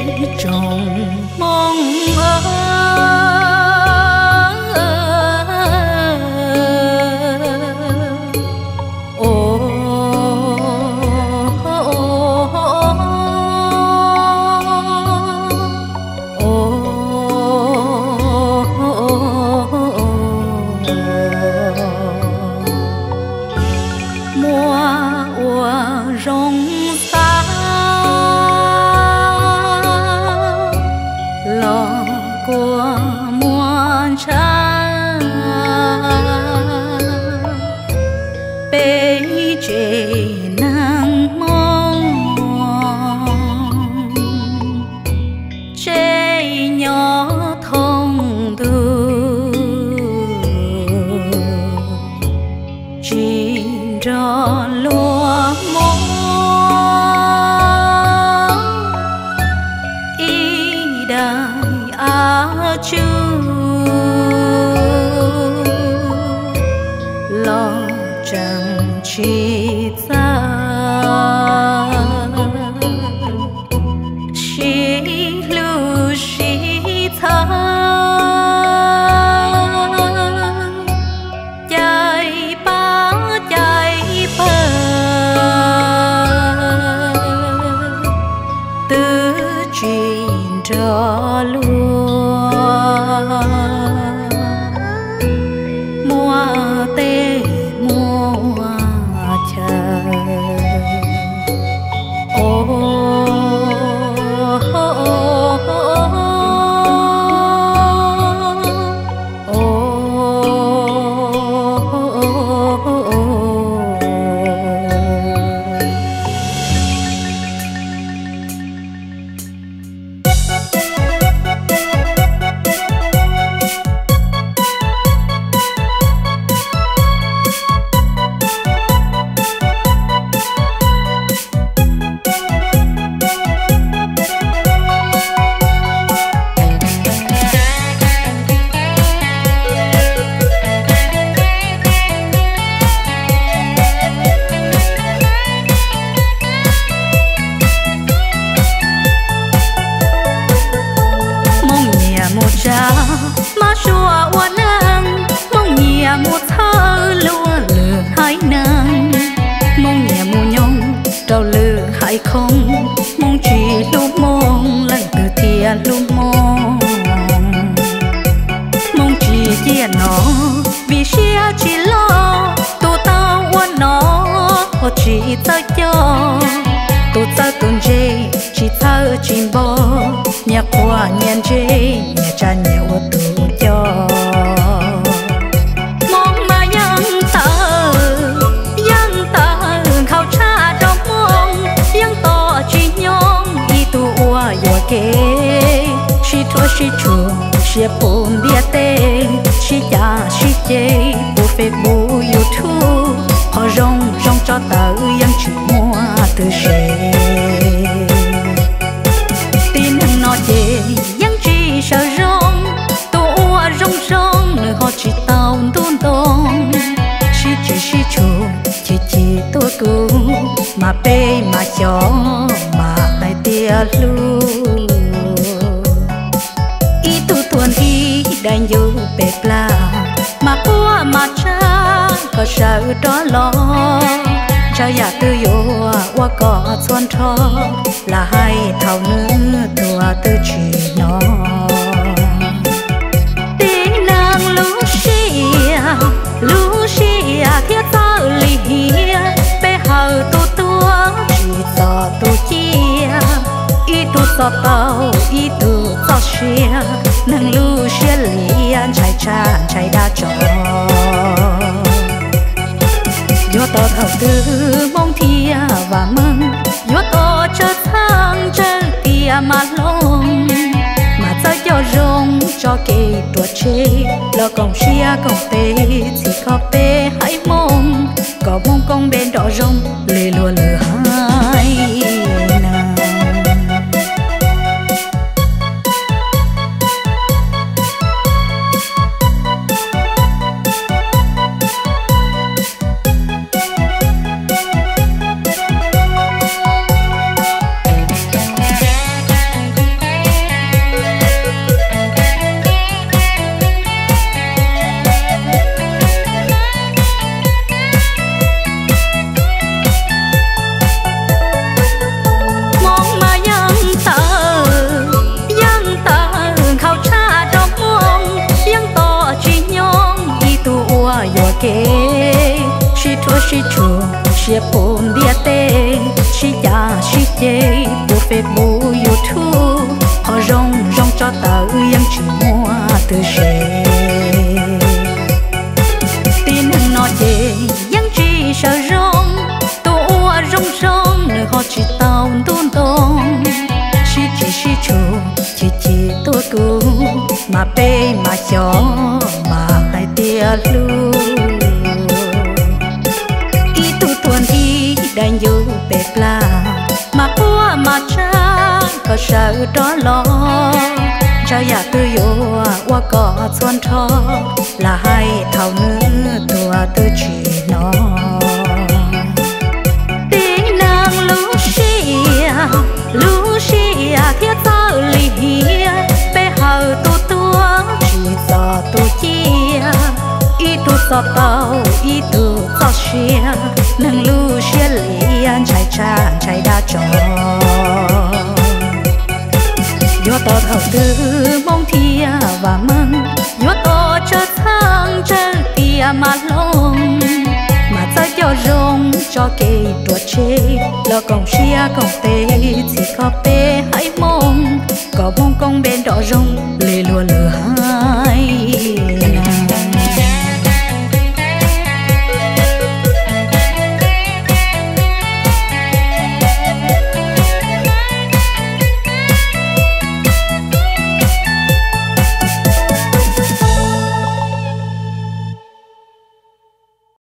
Tsoom Hmoob, muaj ua zoo xav los kua muag ntshav, peb tsev neeg Hmoob, tsev nyob thoob ntuj, tsis nrog luag mus ib daim av tswv los tseem tsis txawj sib hlub sib txhawb, caij pab caij pawg twb tsis nrog luag muaj teb muaj chaw. Hmoob nyiam mus tsa mab sua ua neej, Hmoob nyiam mus txhawb luag lwm haiv neeg, Hmoob nyiam mus nyoog rau lwm haiv khoob, Hmoob tsis hlub Hmoob, leej twg thiaj hlub Hmoob? Hmoob tsis ciaj no vim siab tsis loj, tus tau ua no ho tsis txawj coj, tus txawj tus ntse tsis txhawj tsis npog, nyias quaj nyias ntse, nyias tsa nyias ua tus coj. Hmoob mas yeej tawg, yeej tawg nkhaus tshaj rau Hmoob, yeej tos tsis nyoog ib tug ua yuam kev, sib rhuav sib tshuam siab puv ntiaj teb, sib cav sib ceg puv Facebook YouTube, qhov zoo zoo tso tawm yeej tsis muaj twg se. Tib neeg no ces yeej tsis sawv zoo, tus ua zoo zoo nws ho tsis tau ntuj ntoo, sib tsis sib tshuam chim chim tuaj kuv, mas peb mas xyov mas hais tias hlub. Ib tug tuag nthi dai ncuv pes plag, mas quaj mas tsa kom sawv rov los, ntshaw yam twg yuav ua kom txhua nrho, lam hais thaum nws tuag twb tsis hnov. Tib neeg lub siab, lub siab thiaj txawj lim hiam, peb hawm tus tuag tsis txog tus ciaj, ib tug txoj tau ib tug txoj sia, neeg lub siab liam ntshai tshaj ntshai dab tsov. Yuav tos thaum twg Hmoob thiaj vam meej, yuav tos tsawg txheej tsawg tiam mas hloov, mas txawj coj zoo tso kev tuam tsev, los koom siab koom tes txhim kho peb haiv Hmoob, kom Hmoob koob npe nrov zoo li luag lwm haiv neeg. Sib tshuam siab puv ntiaj teb, sib cav sib ceg puv Facebook YouTube, qhov zoo zoo tso tawm yeej tsis muaj twg ze. Tib neeg no ces yeej tsis sawv zoo, tus uas zoo zoo nws ho tsis tau ntuj ntoo. Sib tsis sib tshuam chim chim tuaj kuv, mas peb mas xyov mas hais tias hlub. Ib tug tuag nti daim ncuv pes plag, mas quaj mas tsa kom sawv rov los. Ntshaw yam twg yuav ua kom txhua nrho, lam hais thaum nws tuag twb tsis hnov. Tib neeg lub siab, lub siab thiab txawj lim hiam, peb hawm tus tuag tsis txog tus ciaj. Ib tug txoj tau, ib tug txoj sia, neeg lub siab liam ntshai tshaj ntshai dab tsov. Yuav tos thaum twg Hmoob thiaj vam meej, yuav tos tsawg txheej tsawg tiam mas hloov. Mas txawj coj zoo tso kev ruam tseg, los koom siab koom tes txhim kho peb haiv Hmoob, kom Hmoob koob npe nrov zoo li luag lwm haiv.